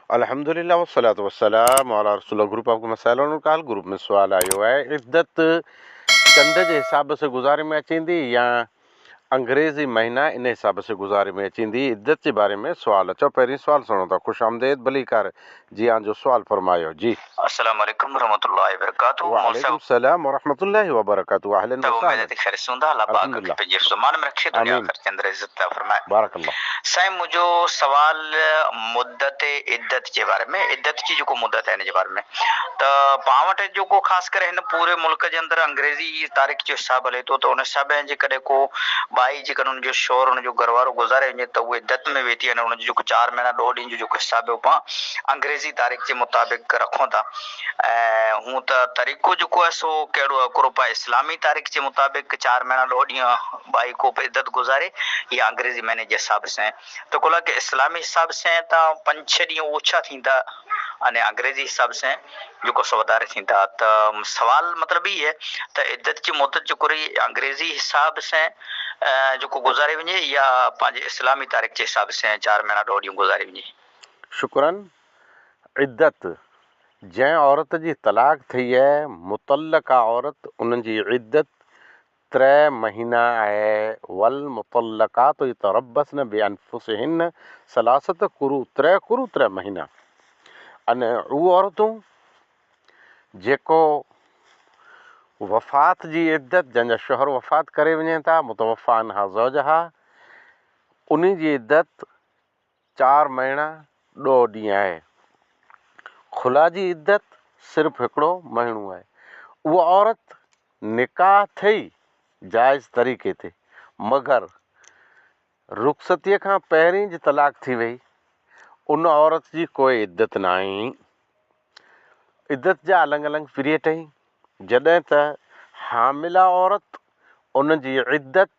الحمدلله والصلوة والسلام علي رسول الله گروپ آپ مسائل ڪال گروپ ۾ سوال آيو آهي عدت چنڊ جي حساب سي گذاري ۾ اچيندي يا انگريزي مهينا ان حساب سي گذاري ۾ اچيندي عدت جي باري ۾ سوال اچو پهرين سوال سڻو ٿا خوش آمديد ڀليڪار جي آن جو سوال فرمايو جي. السلام عليڪم ورحمة الله وبرڪاته مولوي وعليڪم صاحب السلام ورحمة الله وبرڪاته اهلا اميد وسهلا ته خير سان هوندا الله پاڪ الحمد کي لله پنهنجي حفظ و امان ۾ رکي دنيا آمين آخرت جي اندر عزت عطا فرمائي بارڪ الله. سائين منهنجو سوال مدت عدت جي باري ۾ عدت جي جيڪو مدت آهي ان جي باري ۾ ته پان وٽ جيڪو خاص ڪري هن پوري ملڪ جي اندر انگريزي تاريخ جو حساب هلي ٿو ته ان حساب ۽ جيڪڏهن ڪو ٻائي جيڪڏهن ان جو شوهر ان جو گهر وارو گذاري وڃي ته اهي عدت ۾ ويهي ٿي ۽ ان جو جيڪو چار مهينا ڏهه ڏينهن جو جيڪو حساب آهي اهو پان انگريزي تاريخ جي مطابق رکون ٿا ۽ هون ته طريقو جيڪو آهي سو ڪهڙو آهي ڪرو پان اسلامي تاريخ جي مطابق چار مهينا ڏهه ڏينهن ٻائي ڪو عدت گذاري يا انگريزي مهيني جي حساب سين ته ڪلا ڪي اسلامي حساب سين ته پنج ڇهه ڏينهن اوڇا ٿيندا اني انگريزي حساب سين جيڪو سو وڌاري ٿيندا ته سوال مطلب هي هي ته عدت جي مدت جيڪو رهي انگريزي حساب سين جيڪو گذاري وڃي يا پنهنجي اسلامي تاريخ جي حساب سين چار مهينا ڏهه ڏينهن گذاري وڃي. شڪرا عدت جنهن عورت جي طلاق ٿئي آهي مطلقه عورت ان جي عدت تري مهينا آهي والمطلقات يتربصن بانفسهن ثلاثة قروء تري قروء تري مهينا ان اهي عورتون جيڪو وفات جي عدت جنهن جا شوهر وفات ڪري وڃن ٿا متوفا عنها زوجها انهي جي عدت چار مهينا ڏهه ڏينهن آهي. خلع جي عدت صرف هڪڙو مهينو آهي. اها عورت نڪاح ٿئي جائز طريقي تي مگر رخصتيء کان پهرين جي طلاق ٿي وئي ان عورت جي ڪوئي عدت ناهي. عدت جا الڳ الڳ پيريڊ آهن. جڏهن ته حامله عورت ان جي عدت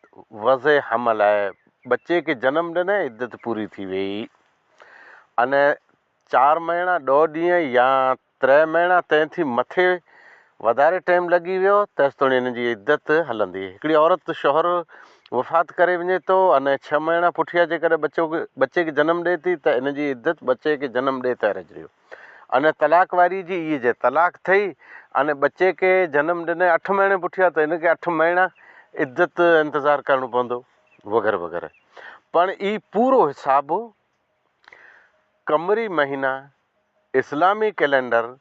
وضع حمل آهي ٻچي کي جنم ڏني عدت پوري ٿي ويئي ان چار مهينا ڏهه ڏينهن يا تري مهينا تنهن ٿي مٿي وڌاري ٽيم لڳي ويو تيستوڻي ان جي عدت هلندي هڪڙي عورت شوهر وفات ڪري وڃي ٿو ان ڇهه مهينا پٺيان جيڪڏهن ٻچو ٻچي کي جنم ڏي ٿي ته ان جي عدت ٻچي کي جنم ڏي ته رهجي ويو ان طلاق واري جي اي جي طلاق ٿئي ان ٻچي کي جنم ڏني اٺ مهيني پٺيان ته ان کي اٺ مهينا عدت انتظار ڪرڻو پوندو وغيره وغيره پڻ اي پورو حساب قمري مهينا اسلامي ڪئلينڊر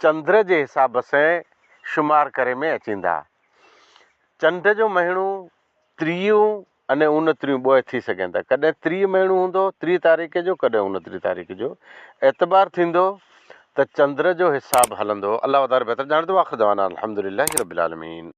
چندر جي حساب سين شمار ڪري ۾ اچيندا چنڊ جو مهينو تريون اني اونتريون ٻه ٿي سگهن ٿا. ڪڏهن 30 مهينو هوندو 30 تاريخ جو ڪڏهن اونتري تاريخ جو اعتبار ٿيندو ته چندر جو حساب هلندو. الله وڌاري بهتر ڄاڻي ٿو. واخر دعوانا الحمدلله رب العالمين.